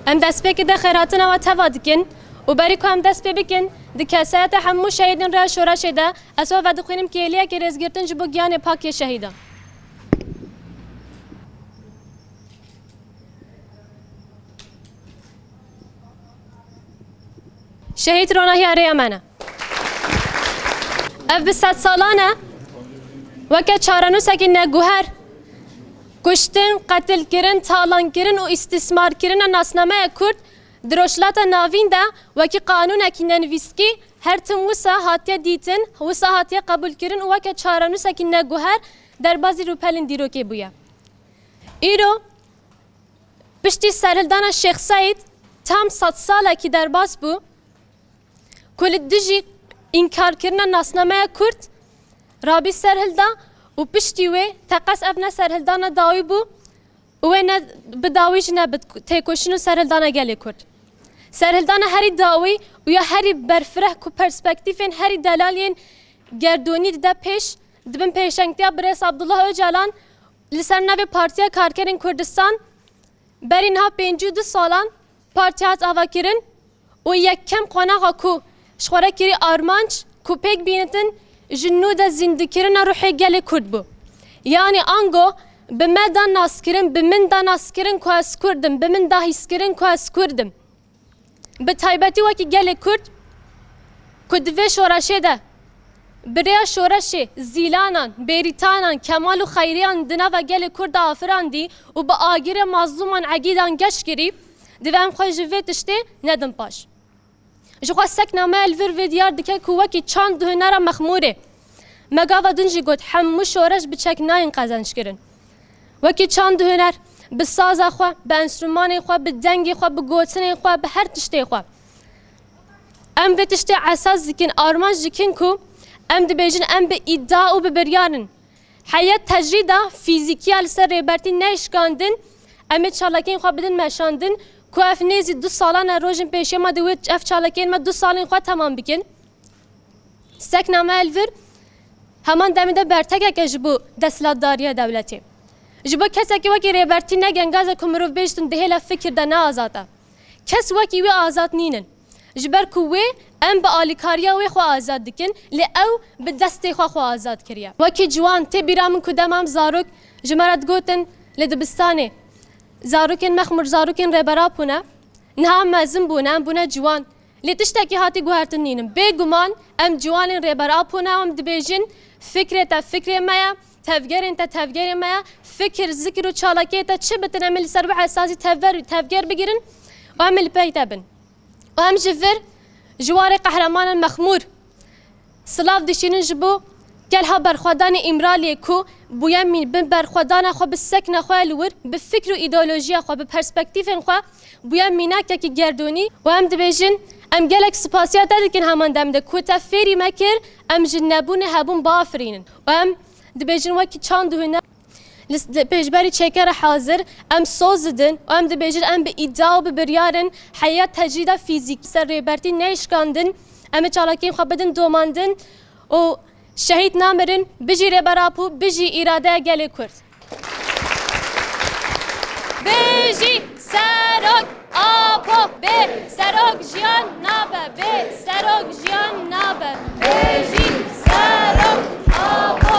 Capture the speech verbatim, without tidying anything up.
Em destpêkê de xêrhatina we teva dikin û berî ku em dest pê bikin, di kesayeta hemû şehîdên Rêya Şoreşê de ez we vedixwînim kêliyekê rêzgirtin ji bo giyanê pak yê şehîdan. Şehîd ronahiya rêya me ne. Ev bi sedsalan e weke çarenûsekî neguher kuştin, qetilkirin, talankirin û îstîsmarkirina nasnameya Kurd di Rojhilata Navîn de wekî qanûnekî nenivîskî her tim wisa hatiye dîtin, wisa hatiye qebûlkirin û weke çarenûsekî neguher derbazî rûpelên dîrokê bûye. Îro piştî serhildana Şêx Seîd tam sedsalekî derbas bû ku li dijî înkarkirina nasnameya Kurd rabî serhilda û piştî wê teqez ev ne serhildana dawî bû û wê ne bi dawî jî ne bi têkoşîn û serhildana gelê Kurd. Serhildana herî dawî û ya herî berfireh ku perspektîfên herî delal yên gerdûnî dide pêş, di bin pêşengtiya birêz Abdullah Ocalan li ser navê Partiya Karkerên Kurdistan, berî niha pêncî û du salan partiya hat avakirin û yekem qonaxa ku ji xwe re kirî armanc ku pêk bînitin ji nû de zîndikirina ruhê gelê Kurd bû. Yanî ango bi me da naskirin, bi min da naskirin ku ez Kurd im, bi min da hîskirin ku ez Kurd im. Bi taybetî wekî gelê Kurd ku di vê şoreşê de bi rêya şoreşê zîlanan, bêrîtanan, Kemal û Xeyriyan di nava gelê Kurd de afirandî û bi agirê mazlûman egîdan geş kirî, divê em xwe ji vê tiştê nedin paş. Ji xwe sekna me li vir vê diyar dike ku wekî çand û hunera mexmûrê, me gava din jî got, hemû şoreş bi çek nayên qezenc kirin. Wekî çand û huner, bi saza xwe, bi enstrûmanê xwe, bi dengê xwe, bi gotinên xwe, bi her tiştê xwe. Em vê tiştê esas dikin, armanc dikin ku em dibêjin em bi îdia û bi biryar in. Heya tecrîda fîzîkî ya li ser Rêbertî neyê şikandin, em ê çalakiyên xwe bidin meşandin ku ev nêzî du salan e rojên pêşiya me di wê ev çalakiyên me du salên xwe temam bikin. Sekna me li vir heman demê de bertekek e ji bo desthilatdariya dewletê. Ji bo kesekî wekî Rêbertî ne gengaz e ku mirov bêjtin dihêle fikir de ne azad e. Kes wekî wê azad nînin. Ji ber ku wê em bi alîkariya wê xwe azad dikin, lê ew bi destê xwe xwe azad kiriye. Wekî ciwan tê bîra min ku dema em zarok ji me re digotin li dibistanê, zarokên mexmûr, zarokên Rêber Apo ne, niha em mezin bûne, em bûne ciwan. Lê tiştekî hatî guhertin nînin. Bêguman em ciwanên Rêber Apo ne, em dibêjin fikrê te fikrê me ye, tevgerên te tevgerê me ye. Fikir, zikir û çalakiyê te çi bitin em ê li ser wî esasî tevger, tevger bigirin û em ê li pey te bin. Û em ji vir ji warê qehremanên mexmûr silav dişînin ji bo gelha berxwedanê Îmraliyê ku bûye mîn-, bi berxwedana xwe, bi sekna xwe li wir, bi fikr û îdeolojiya xwe, bi perspektîfên xwe bûye mînakekî gerdûnî û em dibêjin, em gelek spasiya te dikin heman dem de ku te fêrî me kir, em ji nebûnê hebûn biafirînin û em dibêjin wekî çand û huner li s-, di pêşberî çêkere hazir, em soz didin û em dibêjin em bi îdia û bi biryar in heya tecrîda fîzîkî ser Rêbertî neyê şikandin, em ê çalakiyên xwe bidin domandin û şehîd namirin, bijî Rêber Apo, bijî îradeya gelê Kurd. Bijî Serok Apo, bê Serok jiyan nabe, bê Serok jiyan nabe. Bijî Serok Apo.